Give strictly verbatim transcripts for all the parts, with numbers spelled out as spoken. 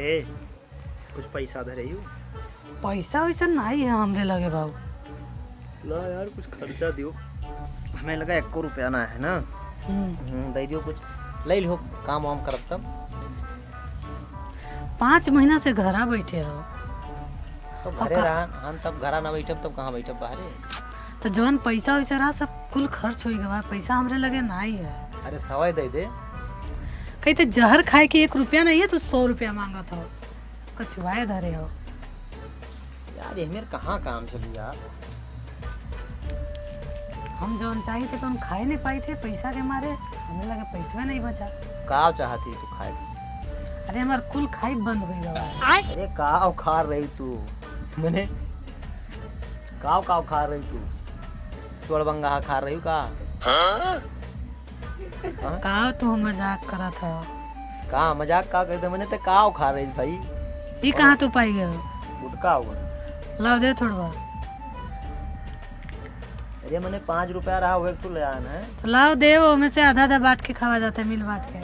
ए, कुछ पैसा धरे यू? पैसा वैसा नाहीं है हमरे लगे बाबू। ला यार, कुछ खर्चा दियो। हमें लगा एको रुपया ना है ना। हम्म। हम्म, दे दियो कुछ, ले लिहो, काम वाम करब तब। पाँच महीना से घरा बैठे हो। तो घरे ओका- रहन, हम तब घरा ना बैठब, तब कहाँ बैठब बाहरे? तो जवन पैसा वैसा रहा, सब कुल खर्च हो गवा, पैसा हमरे लगे नाहीं है। अरे, सवाई दे दे। कहीं तो जहर खाए के एक रुपया नाहीं है, तू सौ रुपया मांगत हो। कचुआए धरे हो। यार, ये मेरे कहाँ काम चली यार? हम जौन चाहिए थे, तो हम खाए नहीं पाए थे पैसा के मारे, हमें लगे पैसवे नहीं बचा। का चाहती तू खाए? अरे, हमार कुल खाई बंद हो गया। अरे, का खा रही तू? मने, का, का खा रही तू? चोरबंगा खा रही का? हाँ? का तू मजाक करत हो? का मजाक का करते? मने ते का उखा रही भाई? ई कहाँ तू पाई गयो? गुटका हुआ। लाओ दे थोड़ा बार। अरे मने पाँच रुपया रहा, वो एक तो ले आना है। तो लाओ दे, वो में से आधा आधा बांट के खावा जाता है, मिल बांट के।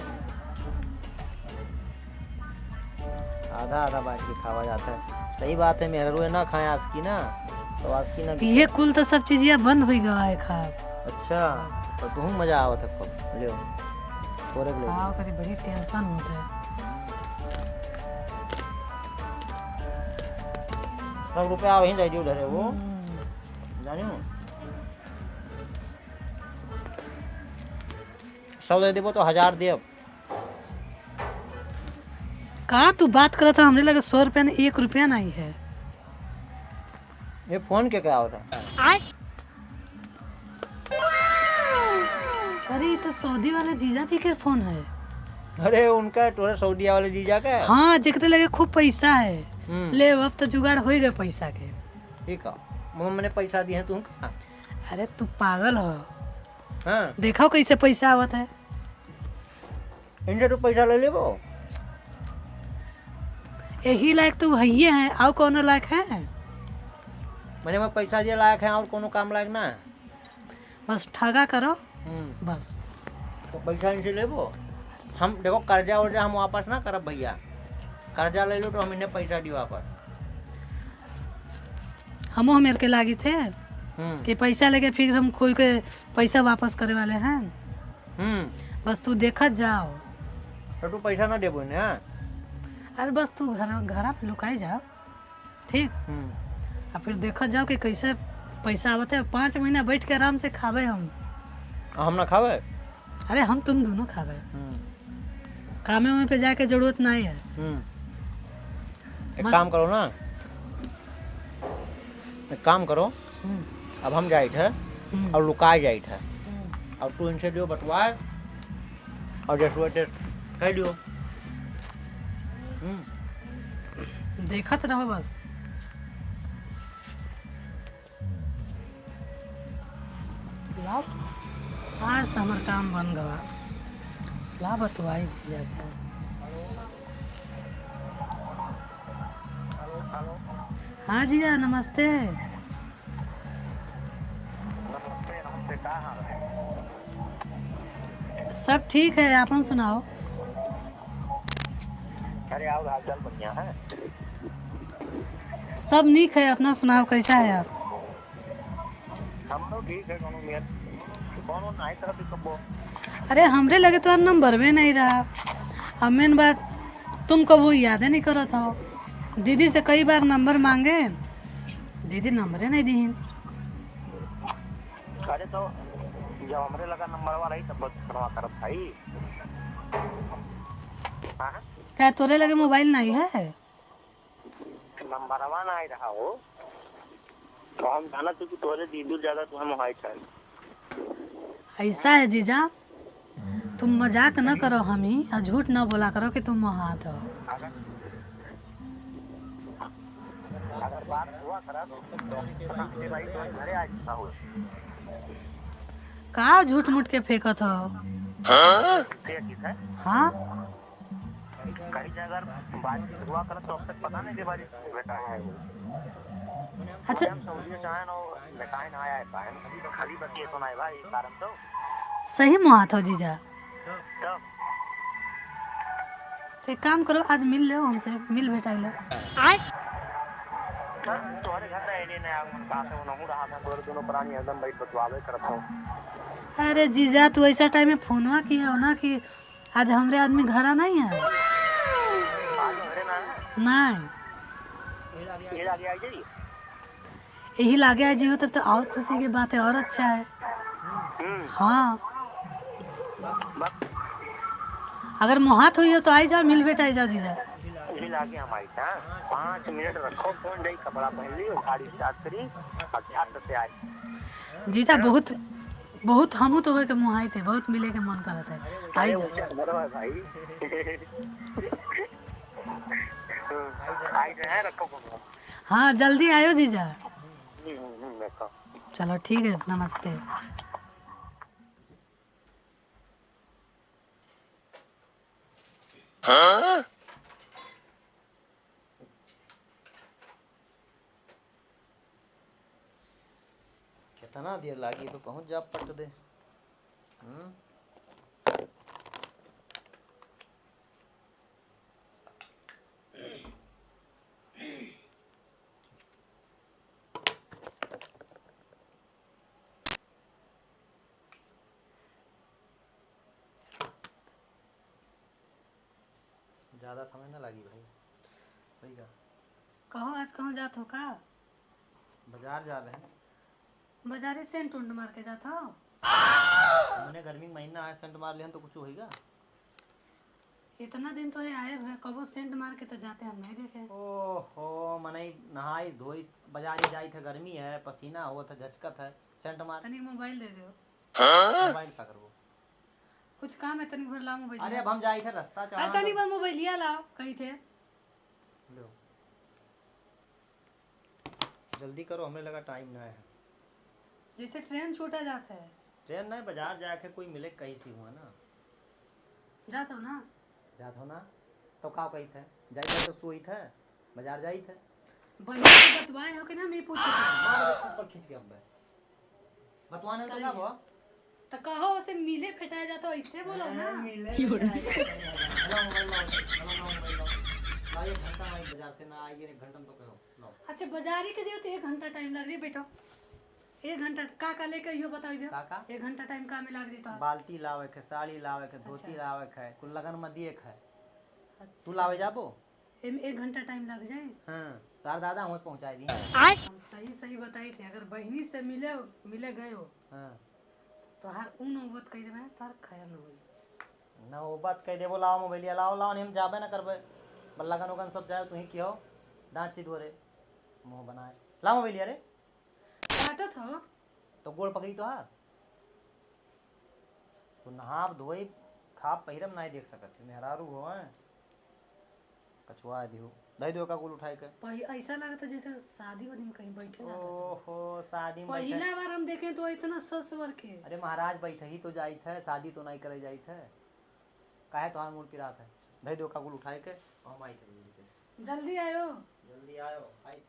आधा आधा बांट के खावा जाता है। सही बात है, मेहरारू है ना खाए आसकी ना, तो आसकी ना ये बिके। कुल तो सब चीजिया बंद हुई गवा है खाब। अच्छा, तो तुहूँ मजा आवत है खूब। लियो, थोड़े ले हाँ, लियो। ओकरी बड़ी टेंशन होत है। सब रुपया वहीं रह दियो धरे वो। हम्म। जानियो? सौ दे देबो तो हजार देब। का तू बात करत है? हमरे लगे सौ रुपया नहीं, एक रुपया नहीं है। ये फोन के का होता? अरे, ये तो सऊदी वाले जीजा जी के फोन है। अरे, उनका, तोरे सऊदिया वाले जीजा का? हाँ, जेकरे लगे खूब पैसा है। हम्म। ले, अब तो जुगाड़ हो ही गए पैसा के। ठीक है, मम्मा ने पैसा दिए हैं, तू कहाँ? अरे, तू पागल हो। हाँ। देखो कैसे पैसा आवत है। इनसे तू पैसा ले लेबो? यही लायक तू हइये है, आउ कौनो लायक है? मने मैं पैसा जे लायक है, और कौनो काम लायक ना है। बस ठगा करो, हम्म। बस। तो पैसा इनसे लेबो? हम, देखो, कर्जा वर्जा हम वापस ना करब भैया। कर्जा ले लो तो हम इन्हें पैसा दी वापस। हमो हमेर के लागी थे हम्म। कि पैसा लेके फिर हम कोई के पैसा वापस करे वाले हैं। हम्म। बस तू देखत जाओ। तो तू पैसा ना देबो ने, हाँ? अरे बस तू घर, घरा पे लुकाई जाओ, ठीक? हम्म। आ फिर देखत जाओ कि कैसे पैसा आवत है। पाँच महीना बैठ के आराम से खावे हम। आ, हम ना खावे? अरे हम तुम दोनों खावे। हम्म। कामे वामे पे जाके जरूरत नहीं है। हम्म। एक मस्त- काम करो ना, एक काम करो, हम्म। अब हम जाइत है हम्म। और लुका जाइत है। हम्म। और तू इनसे जो बतवाए और जैसे वैसे कह दियो। हम्म। देखत रहो बस। लाओ, आज तो हमार काम बन गवा। ला बतवाई जीजा से। हाँ जीजा, नमस्ते। नमस्ते, नमस्ते, का हाल है? सब ठीक है, आपन सुनाओ। अरे, और हाल चाल बढ़िया है? सब नीक है, अपना सुनाओ, कैसा है आप? हमरो ठीक है, कोनो नियत, कोनो नाई तरह से कबो। अरे, हमरे लगे तो नंबर में नहीं रहा। अब मेन बात, तुम कबो यादे नहीं करत हो। दीदी से कई बार नंबर मांगे, दीदी नंबरे नहीं दीहिन। अरे, तो जब हमरे लगा नंबरवा रही, तब बस फोनवा करत भाई। हाँ? क्या तोरे लगे मोबाइल नहीं है? नंबरवा ना आए रहा हो, तो हम जानत हई कि तोहरे दीदी ज्यादा तुम्हें मोहाइत है। ऐसा है जीजा, तुम मजाक न करो हमी, और झूठ न बोला करो कि तुम मोहात हो। अगर, अगर बात हुआ करा, तो हमसे भाई तुम्हारे घरे आ चुका हो। का झूठ मूठ के फेंकत हो? हाँ? ये चीज है। हाँ? कहीं से अगर बातचीत हुआ करत तो अब तक पता नहीं के बारे में बेटा है वो। अच्छा। हम सऊदी से आए ना, बेटा है ना आया है, काहे ना? खाली बस ये सुना है भाई, कारण तो। सही मोहात हो जीजा। तब। एक काम करो, आज मिल लेव हमसे, मिल भेटाई लेव। तोहरे घर ना एने ना आऊँ, साथे ओनहु रहा था, तोहरे दोनों प्राणी हरदम बैठ बतवावे करत हो। अरे जीजा, तू ऐसा टाइम में फोनवा किया हो ना कि आज हमरे आदमी घरा नहीं है। आज घरे ना है? नहीं। ये लागे आ जाइए। यही लागे आ जियो तब तो और खुशी की बात है, और अच्छा है। हम्म। हाँ। बस। अगर मोहात हुई हो तो आई जाओ, मिल भेटाई जाओ जीजा। यही लागे हम आई था। पाँच मिनट रखो फोन, जाई कपड़ा पहन ली, गाड़ी स्टार्ट करी, और झाट से आई। जीजा बहुत, बहुत हमू तो होए के मोहाई थे, बहुत मिले के मन करत है। आई अरे जाओ। उनसे मरो है भाई। हम्म, आई जाए, रखो फोन। हाँ, जल्दी आयो जीजा। हम्म, हम्म, हम्म, रखो। चलो ठीक है, नमस्ते। कितना देर लागी तो पहुँच जा पट दे। हम्म। ज्यादा समय ना लागी भाई। सही का? कहो, आज कहूँ जात हो का? बाजार जा रहे हैं। बाजारे सेंट उंट मार के जात हो? हमने गर्मी के महीना है, सेंट मार लेहन तो कुछ होइगा? इतना दिन तो ये आए भे, कबो सेंट मार के तो जाते हम नहीं देखे। ओहो, मनई नहाई धोई बाजारे जाई थे, गर्मी है, पसीना होत है, झचकत है, सेंट मार। तनी मोबाइल दे दो। मोबाइल का करबो? कुछ काम है, तनी भर ला मोबाइल। अरे अब हम जाई थे, रास्ता अरे चढ़ा तनी भर मोबाइलिया लाओ, कही थे। लो। जल्दी करो, हमें लगा टाइम ना है। जैसे ट्रेन छूटा जात है। ट्रेन नहीं, बाजार जाके कोई मिले कहीं से हुआ ना। जात हो ना? जात हो ना? तो का कही थे? जाई थे तो सोई थे, बाजार जाई थे। बहिनी से बतवाए हो कि ना, मैं पूछे थे। मार दे थप्पड़ खींच के अब। बतवाने तो सही का है। बा? तो कहो उसे मिले भेटाए जात हो, ऐसे बोलो ना। ए, मिले भेटाए जात हो। लाओ मोबाइल लाओ, लाओ, लाओ मोबाइल लाओ। लाओ, एक घंटा में बाजार से ना आई, एक घंटा में तो कहो। अच्छा, बाजारी के जाओ तो एक घंटा टाइम लग जाई, बैठो। एक घंटा का का लेके आइयो, बताओ इधर। का का? एक घंटा टाइम का में लग जाई तो? बाल्टी लावे के, साड़ी लावे के, धोती अच्छा। लावे के, कुल लगन में दिए के। अच्छा। तू लावे जाबो? एम एक घंटा टाइम लग जाए। हाँ, तार दादा हमसे पहुँचाई दी। हम सही सही बताई थे, अगर बहिनी से मिले, मिले गए हो, हाँ। तोहार ऊ नौबत कह देबे, तोहार खैर न होई। नौबत कह देबो, लाओ मोबाइलिया, लाओ, लाओ, नहीं हम जाबे ना करबे। बल्ला गन ओगन सब जाए, तू ही किहो, दाँत चित हो रे, मुँह बनाए। लाओ मोबाइलिया रे। काटत हो? तो गोड़ पकड़ी तोहार। तो नहाब धोई, खाब पहिरब, नहीं देख सकत है। मेहरारू हो, हैं? कछुआ दिहो। दे दो का कुल उठाए के। पहि-, ऐसा लागत है जैसे शादी वादी में कहीं बैठे जात है। ओहो, शादी में बैठे। पहिला बार हम देखे तो इतना सस वर के। अरे महाराज, बैठे ही तो जाइत है, शादी तो नहीं करे जाइत है। काहे तोहार मूड पिरात है? धई दो का कुल उठाए के, हम आई थे जल्दी से। जल्दी आयो। जल्दी आयो, आई थे।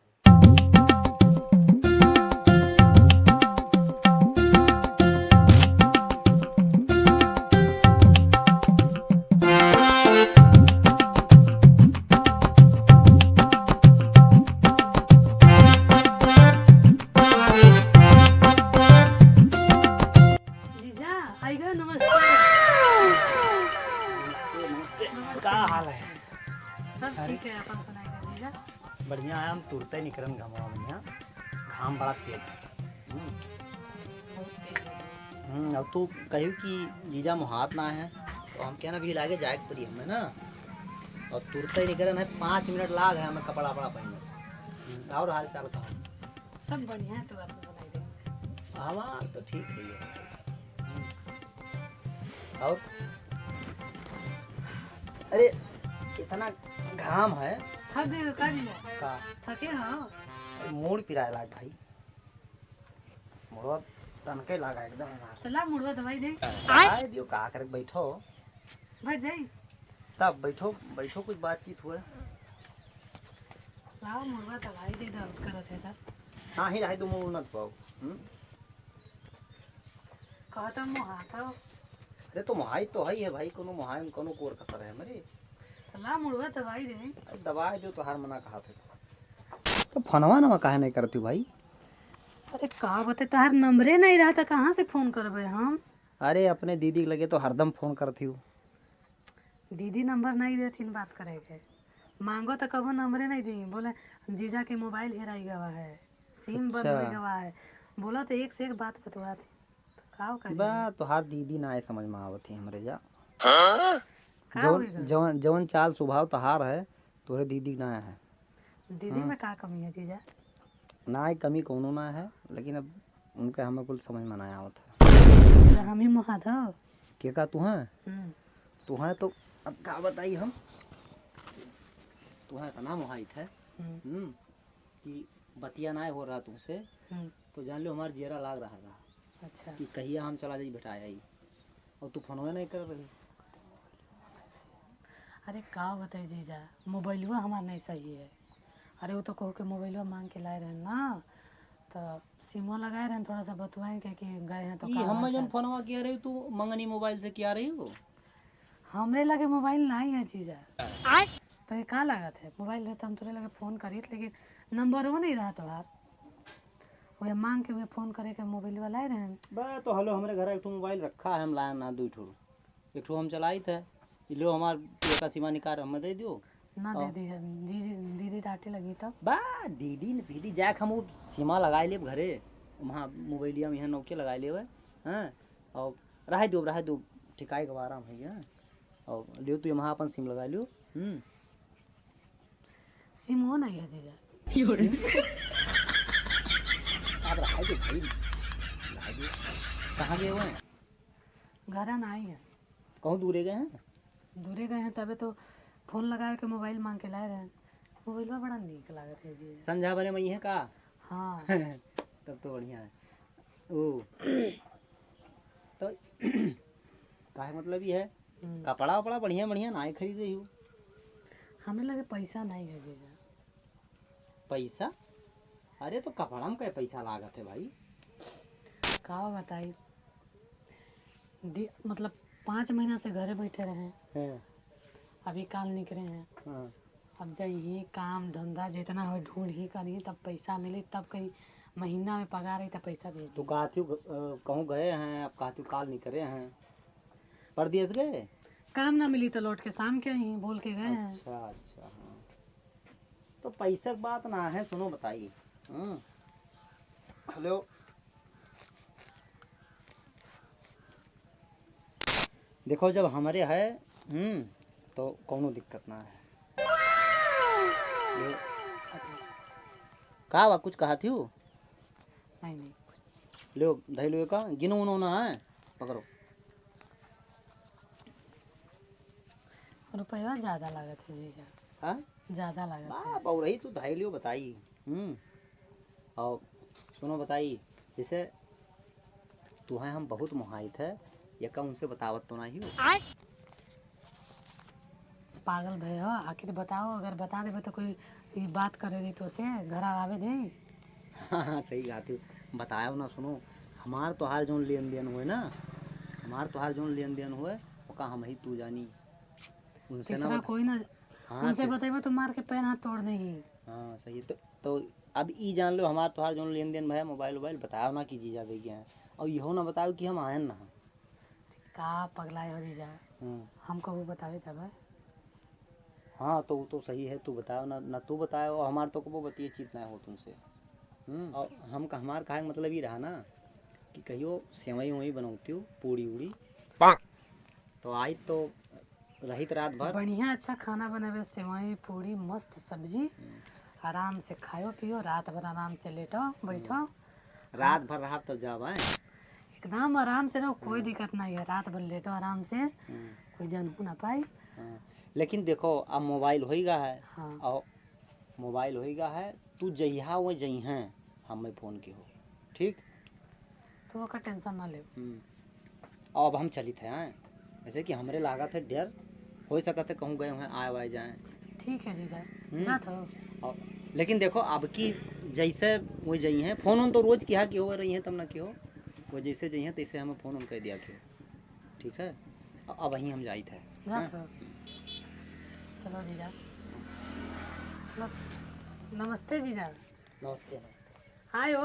जीजा, आइगा, नमस्ते। नमस्ते, नमस्ते। नमस्ते। का हाल है? सब अरे। ठीक है, अपन सुनाइए जीजा। बढ़िया है, हम तुरते निकरन घमवा में, यहाँ घाम बड़ा तेज है। हम्म। बहुत तेज है। हम्म, अब तू कहियो कि जीजा मोहात ना है, तो हम कहना भी लागे जाए के पड़ी हमें ना। और तुरते निकरन है, पाँच मिनट लाग है हमें कपड़ा वपड़ा पहने। हम्म, और हाल चाल कहा? सब बढ़िया है, तू अपन सुनाई दे। हमार तो ठीक है ये। हम्म। और? अरे, इतना घाम है। थक गए हो का जीजा? का? थके हो? अरे, मूड़ पिराए लाग भाई। मुड़वा तनके लागा एकदम हमार। तो ला मुड़वा दवाई दे। दवाई दियो, का करे, बैठो। बैठ जाई। तब बैठो, बैठो, कुछ बातचीत हुए। लाओ मुड़वा दवाई दे, दर्द करत है तब। हाँ, ही रहे दो, मुड़ न दबाओ। हम्म? कहत है मोहात हो। अरे तो मोहाई तो है ही है भाई, कोनो मोहाई में कोनो कोर कसर है हमारे। तो ला मुड़वा दवाई दे। अरे दवाई दो, तोहार मना कहा थे। तो फोनवा नवा काहे नहीं करती हो भाई? अरे का बते, तोहार नंबरे नहीं रहा तो कहाँ से फोन करबे हम? अरे अपने दीदी के लगे तो हरदम फोन करती हो। दीदी नंबर नहीं देथिन बात करे के, मांगो तो कबो नंबरे नहीं दी। बोले जीजा के मोबाइल हेराई गवा है, सिम बंद अच्छा। हो गवा है, बोला तो एक से एक बात बतवा थी। तो का करी? बा तोहार दीदी ना आए समझ में आवत ही हमरे जा। हाँ? का जवन होई गवा? जवन जवन चाल स्वभाव तोहार है, तोहरे दीदी ना है। दीदी हाँ। में का कमी है जीजा? ना ही कमी कौनो ना है, लेकिन अब उनके हमें कुल समझ में ना आवत है। तो हम ही मोहात हो। के का तू हैं? हम्म। तू हैं तो अब का बताई हम? तू हैं इतना मोहाइत है हम्म। हम्म, कि बतिया ना हो रहा तुमसे, हम्म। तो जान लो हमार जियरा लाग रहा था अच्छा। कि कहिया हम चला जाई बेटा आई, और तू फोनवे नहीं कर रही। अरे का बताई जीजा, मोबाइलवा हमार नहीं सही है। अरे वो तो कहू के मोबाइलवा मांग के लाए रहे ना, तो सिमवा लगाए रहे थोड़ा सा बतुआए के कि गए हैं तो ई का हम्मे हाल जौन चाल। फोनवा किया रही तू मंगनी मोबाइल से किया रही हो? हमरे लगे मोबाइल नहीं है जीजा। आय? तो ये का लागत है, मोबाइल रहे तो हम तोरे लगे फोन करीत, लेकिन नंबरवा नहीं रहा तोहार। वह मांग के वह फोन करे के मोबाइलवा लाए रहे। बा तो हेलो, हमरे घर एक ठो मोबाइल रखा है, हम लाए ना दू ठो। एक ठो हम चलाइत है, लो हमार एका सीमा निकाल हमें दे दियो। ना दे और दी, दीदी, दीदी डांटे लगी तो। बा दीदी न दीदी जाके हम वो सीमा लगाए लेब घरे, वहाँ मोबाइलिया में यहाँ नौके लगाए लेब, हैं? और रहे दो, रहे दो, ठिकाए के आराम है क्या? और लियो तू वहाँ अपन सिम लगा लियो। हम्म। सिम हो नहीं है जीजा। अब रहे दो भाई, रहे दो। कहाँ गए हुए हैं? घर ना आई है। कहूँ दूरे गए हैं? दूरे गए हैं, तबे तो फोन लगाए के मोबाइल मांग के लाए रहे। मोबाइलवा बड़ा नीक लागत है जी। संझा बने में है का? हाँ। तब तो बढ़िया है। ओ। तो काहे मतलब ये है, हम्म। कपड़ा वपड़ा बढ़िया बढ़िया ना खरीदे हो? हमें लगे पैसा नहीं है जीजा। पैसा? अरे तो कपड़ा में क्या पैसा लागत है भाई? का बताई, दि-, मतलब पाँच महीना से घरे बैठे रहे, हाँ। अभी काल निकले हैं। हाँ। अब जइहीं काम धंधा जितना हो ढूंढहीं करिहीं, तब पैसा मिली, तब कहीं महीना में पगार आई, तब पैसा भेजी। तो कहती हूँ, अ, कहूँ गए हैं, अब कहती हूँ काल निकले हैं, परदेस गए? काम ना मिली तो लौट के शाम के अइहीं, बोल के गए हैं। अच्छा, अच्छा, हाँ। तो पैसा के बात ना है, सुनो बताई। हम्म। हेलो। देखो, जब हमरे है, हम्म, तो कौनो दिक्कत ना है। ये, का बा, कुछ कहत ही हो? नहीं, नहीं, कुछ नहीं। लो, धई लो का, गिनो उनो ना है, पकड़ो। रुपया ज्यादा लागत है जीजा। हाँ? ज्यादा लागत है। बा, बउरही तू धई लियो बताई। हम्म। और सुनो बताई, जैसे तुहें हम बहुत मोहाइत है, यका उनसे बतावत तो नहीं हो। आय। पागल भए हो, आखिर बताओ, अगर बता देबे तो कोई ई बात करे दी तो से घर आवे दे। हाँ, हाँ, सही बात है, बताओ ना। सुनो, हमार तोहार जौन लेन देन हुए ना, हमार तोहार जौन लेन देन हुए, ओका हम ही तू जानी, उनसे ना तीसरा बता-, कोई ना, हाँ, उनसे तीस- बतेबे तो मार के पैर हाथ तोड़ देही। हाँ, सही है। तो, तो अब ई जान लो, हमार तोहार जौन लेन देन भए, मोबाइल वोबाइल बताओ ना कि जीजा दे गया है, और इहो ना बताओ कि हम आयन ना। का पगलाए हो जीजा? हम्म। हम कहू बतावे जाबे? हाँ, तो वो तो सही है, तू बताओ ना, ना तू बताओ, और हमार तो कबो बतिये चीत ना हो तुमसे। हम्म, और हम का, हमार कहे के मतलब ई रहा ना कि कहियो सेवई वेवई बनौती हो, पूड़ी उड़ी, तो आई तो रहित रात भर। बढ़िया अच्छा खाना बनावे, सेवई, पूड़ी, मस्त सब्जी। हम्म। आराम से खायो पियो, रात भर आराम से लेटो, बैठो। हम्म। रात भर रहब तब जाब, आए? एकदम आराम से रहो, कोई हम्म। दिक्कत नहीं है। रात भर लेटो आराम से, हम्म। कोई जानहू ना पाई। हाँ। लेकिन देखो, अब मोबाइल होइगा है, हाँ। और मोबाइल होइगा है, तू जइहा वो जइहें, हमें फोन किहो, ठीक? तू ओकर टेंशन ना ले। हम्म। अब हम चलित है, आए? जैसे कि हमरे लागत है डर, हो सकत है कहूँ गए हुए आए वाए जाए। ठीक है जीजा, हम्म। जात हो। और, लेकिन देखो, अब की जैसे वो जइहें, फोन उन तो रोज किहा किहो रही हैं, तब ना किहो, वो जैसे जइहें तैसे हमें फोन उन कर दिया किहो, ठीक है? अ-, अब वहीं हम जाइत है, जात हाँ? हो। चलो जीजा, चलो। नमस्ते जीजा। नमस्ते, नमस्ते। आयो।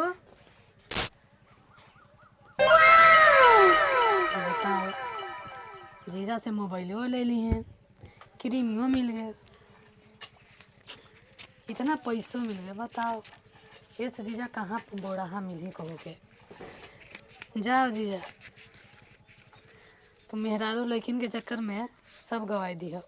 बताओ, जीजा से मोबाइलो ले ली हैं, क्रीमियो मिल गए, इतना पैसो मिल गए, बताओ। ये से जीजा कहाँ पे बोड़ाहा मिली कहू के। जाओ जीजा, तो मेहरारू लड़किन के चक्कर में सब गवाई दी हो।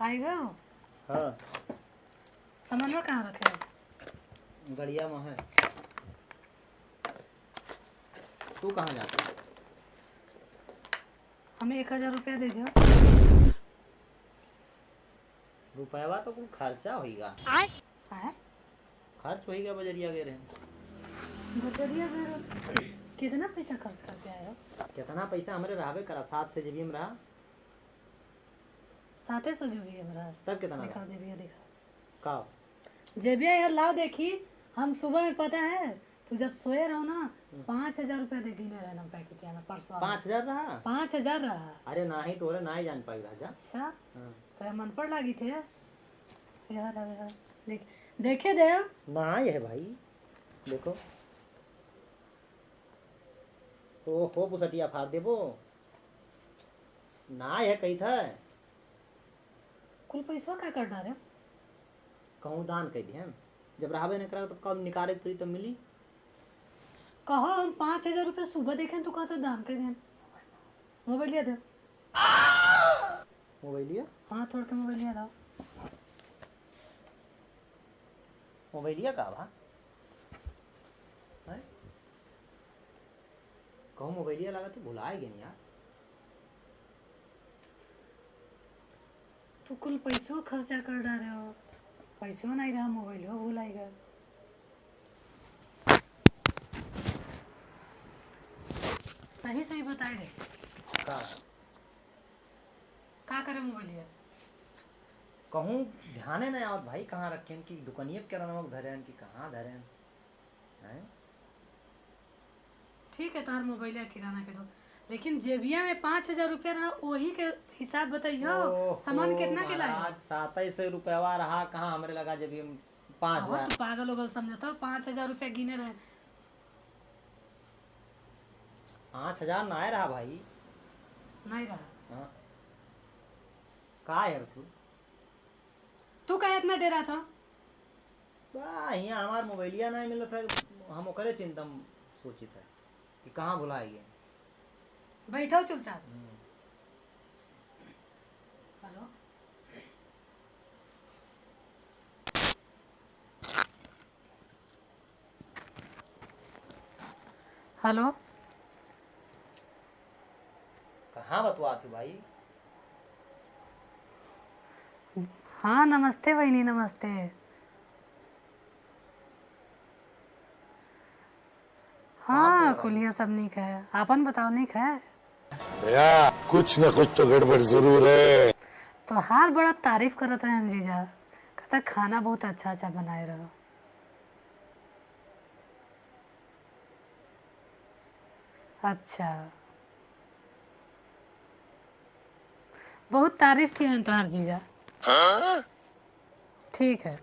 आएगा? हाँ। सामानवा कहाँ रखे हो? गड़िया में है। तू कहाँ जाता? हमें एक हजार रुपया दे दो। रुपयवा तो कुल खर्चा होइगा। आय? आय? खर्च होइगा, बजरिया गए रहे। बजरिया गए रहे? कितना पैसा खर्च करके आए हो? कितना पैसा हमरे रहबे करा, सात से जेबी में रहा। साते सौ जेबिया में रहा। तब कितना दिखाओ रहा? जेबिया दिखाओ। का? जेबिया यार लाओ देखी, हम सुबह में पता है, तू जब सोए रहो ना, हम्म। पाँच हजार रुपया दे गिने रहे ना पैकेटिया में, पर्सवा में। पाँच हजार रहा? पाँच हजार रहा। अरे नाही, तोरे नाही जान पाई राजा। अच्छा, हाँ। तो ये मन पर लागी थे यार, यार, यार। देख, देखे दे। ना ये है भाई, देखो। ओ हो, पुसटिया फाड़ देबो। ना ये कही था। कुल पैसवा का कर डारे? कहूँ दान कर दिहन। जब रहबे न करा तब कब निकाले के पड़ी तब मिली। कहो हम पाँच हजार रुपया सुबह देखें तो कहते दान कर दिहन। मोबाइलिया दे। मोबाइलिया? हाँ, थोड़ के मोबाइलिया लाओ। मोबाइलिया का बा? हैं? कहूँ मोबाइलिया लागत है, भुलाए गए यार। तू कुल पैसो खर्चा कर डारे हो, पैसो नहीं रहा, मोबाइलो भुलाएगा। सही सही बताए रे। का? का करे मोबाइलिया? कहूँ ध्याने नहीं आवत भाई, कहाँ रखेन कि दुकानिए पे किराना धरेन कि कहाँ धरेन, हैं? ठीक है, तार मोबाइलिया किराना के दो, लेकिन जेबिया में पाँच हजार रुपया रहा, वही के हिसाब बताइयो, ओहो, सामान कितना के लाए? महाराज, सात सौ रुपया रहा, कहाँ हमरे लगा जेबिया में पाँच हजार? तू पागल उगल समझत हो, पाँच हजार रुपया गिने रहे। पाँच हजार ना आए रहा भाई। नहीं रहा। हाँ। का यार तू? तू काहे इतना डेरा था? बा, हियाँ हमार मोबाइलिया नहीं मिलत है, हम ओकरे चिंता में सोचित है कि कहाँ भुलाए गए। बैठो चुपचाप। हम्म। हेलो। हेलो। कहाँ बतुआ थी भाई? हाँ, नमस्ते बहिनी, नमस्ते। हाँ, कुलिया सब नीक है, आपन बताओ, नीक है? भैया, कुछ न कुछ तो गड़बड़ जरूर है। तोहार बड़ा तारीफ करत रहन जीजा, कहता खाना बहुत अच्छा अच्छा बनाए रहो। अच्छा, बहुत तारीफ किए हैं तोहार जीजा। हाँ? ठीक है।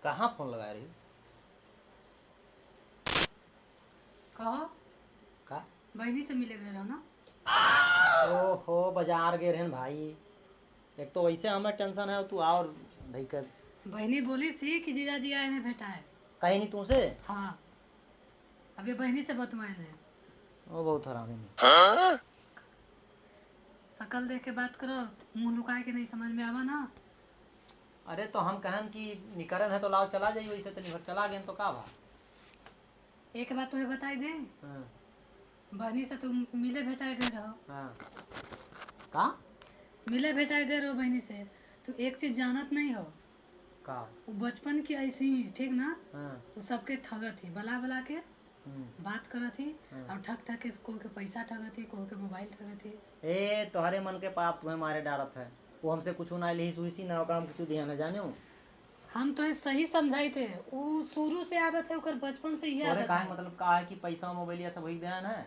कहाँ फोन लगाए रही? कहो। का? बहिनी से मिले गए रहो ना? ओहो, बाजार गए रहन भाई। एक तो वैसे हमें टेंशन है, तू और धइके। बहिनी बोली सी कि जीजा जी आए ने भेटाए। कहीं नहीं तुमसे? हाँ। अब ये बहिनी से बतुआए ने। ओ बहुत हरामी नहीं। शकल देख के बात करो, मुंह लुकाए के नहीं समझ में आवा ना। अरे तो हम कहन कि निकरन है तो लाओ चला जाइए, वैसे तो निकर चला गए तो का भा? एक बात तुम्हें बताई दे। हाँ। बहनी से तुम मिले भेटाए गए रहो। हाँ। का? मिले भेटाए गए रहो बहनी से। तू एक चीज जानत नहीं हो। का? वो बचपन की ऐसी ही, ठीक ना? हाँ। वो सबके ठगत ही, बला बला के। हम्म। बात करत ही, हाँ। और ठग ठग के कोहू के पैसा ठगत ही, कोहू के मोबाइल ठगत ही। ए, तोहरे मन के पाप तुहे मारे डारत है। वो हमसे कुछ ना लिहिस उहिसी, ना काम कुछ दिया ना जाने हो। हम तोहे सही समझाइत है, उ शुरू से आदत है, ओकर बचपन से ही तोहरे आदत काहे है। मतलब का है कि पैसा मोबाइल या सब वही देन है?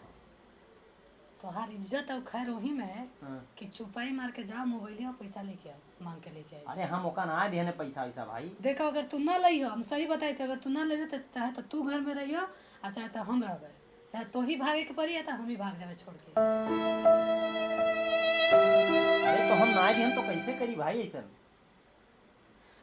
तोहार इज्जत और खैर वही में है हाँ। कि चुपाई मार के जाओ, मोबाइलिया पैसा लेके आओ, मांग के लेके आओ। अरे हम ओका ना दिहने पैसा वैसा भाई। देखो, अगर तू ना लइहो, हम सही बताइत है, अगर तू ना लइहो तो चाहे तो तू घर में रहियो, और चाहे तो हम रहबे, चाहे तो ही भागे के पड़ी, या तो हम ही भाग जाबे छोड़ के। अरे तो हम ना दिहन तो कैसे करी भाई ऐसन?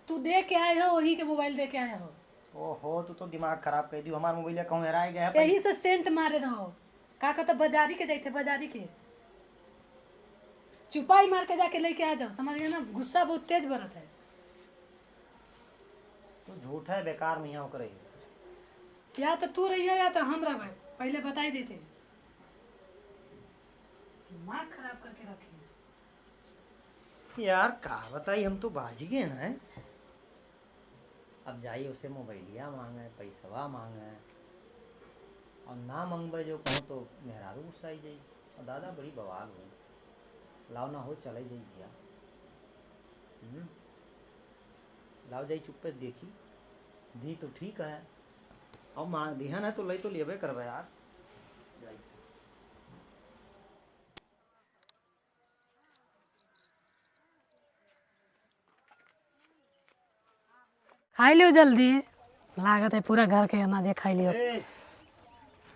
तू दे के आए हो, वही के मोबाइल दे के आए हो। ओहो, तू तो दिमाग खराब कर दियो। हमार मोबाइल कहूँ हेराए गया है। यही से सेंट मारे रहो। का कहता, बाजारी के जाइथे, बाजारी के। चुपाई मार के जाके लेके आ जाओ, समझ गए ना? गुस्सा बहुत तेज बरत है। तू झूठ है, बेकार में यहाँ करे। या तो तू रहिया या तो हम रहबे, पहले बताई देते। दिमाग खराब करके रखे। यार, का बताई, हम तो बाज गए ना, हैं? अब जाई उसे मोबाइलिया मांगे, पैसवा मांगे, और ना मंगबे जो कहूँ तो मेहरारू गुस्साई जाई। और दादा, बड़ी बवाल हुई। लाओ ना हो, चले जाई भैया। हम्म। लाओ जाई चुप्पे से देखी, दी तो ठीक है, और मांग दिहन है तो लई तो लेबे करबे यार। जाई। खाई लियो जल्दी, लागत है पूरा घर के अनाजे खाई लियो। ए,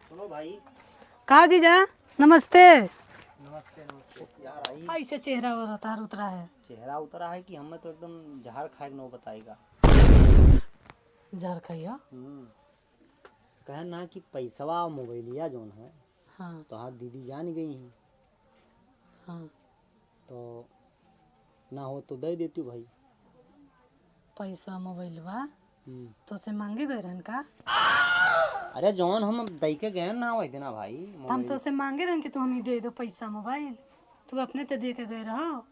सुनो भाई। का जीजा, नमस्ते। नमस्ते, नमस्ते। यार, आई। ऐसे चेहरा और उतार उतरा है। चेहरा उतरा है कि हमें तो एकदम जहर खाए के नौबत आएगा। जहर खाइयो। हम्म। कहन ना कि पैसवा और मोबाइलिया जौन है, हाँ। तोहार दीदी जान गई हैं। हाँ। तो ना हो तो दे देती भाई। पैसा मोबाइलवा हम्म। तो से मांगे गए रहन का? अरे जौन हम दई के गए ना वही देना भाई, हम मोबाइल। तो से मांगे रहन कि तू हमें दे दो पैसा मोबाइल, तू अपने तो दे के गए रहो।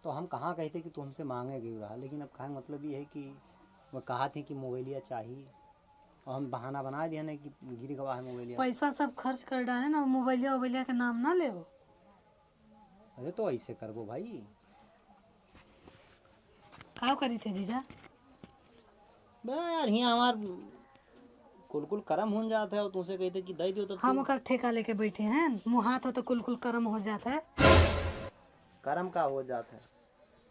तो हम कहाँ कहते कि तू हमसे मांगे गए रहा, लेकिन अब कहे मतलब ये है कि वो कहा थे कि मोबाइलिया चाहिए। और हम बहाना बना दिया ना कि गिर गवा है मोबाइलिया। पैसा सब खर्च कर डाले ना, मोबाइलिया वोबाइलिया के नाम ना लेओ। अरे तो ऐसे करबो भाई। का करी थे जीजा? बे यार, हियाँ हमार कुल कुल करम होन जात है और तुमसे कहते कि दे दियो तो हम तू ओकर ठेका लेके बैठे हैं, मुँह हाथ हो तो कुल कुल करम हो जात है। करम का हो जात है?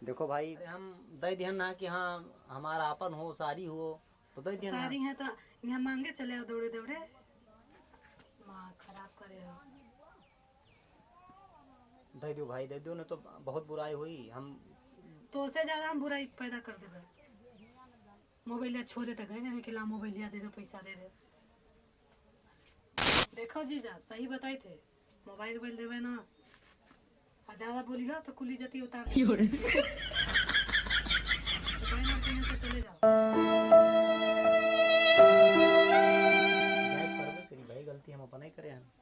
देखो भाई, अरे हम दे दिहन ना कि हाँ, हमारा आपन हो, सारी हो, तो दे दिहन ना। सारी है तो यहाँ मांगे चले आओ दौड़े दौड़े। दिमाग खराब करे हो। दे दो भाई, दे दो, नहीं तो बहुत बुराई हुई। हम तो से ज्यादा हम बुराई पैदा कर देबे। मोबाइलिया छोड़े तक है, जाने के ला मोबाइलिया दे दो, पैसा दे दे। देखो जीजा, सही बताई थे, मोबाइल वोबाइल देवे ना, आ ज्यादा बोली हो तो कुली जती उतार दे। यो रे। चुपाई मार के यहाँ से चले जाओ। जाए करबे करी भाई, गलती हम अपने करे हैं।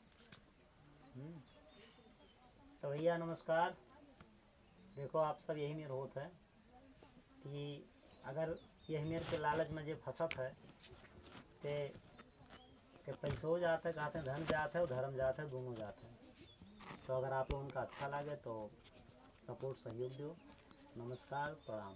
हम्म। तो भैया नमस्कार। देखो, आप सब यही मेर होत है कि अगर यही मेर के लालच में जे फंसत है, ते, ते पैसो जात है, कहते हैं धन जात है और धर्म जात है, दोनों जात है। तो अगर आप लोगन का अच्छा लागे तो सपोर्ट, सहयोग दो। नमस्कार, प्रणाम।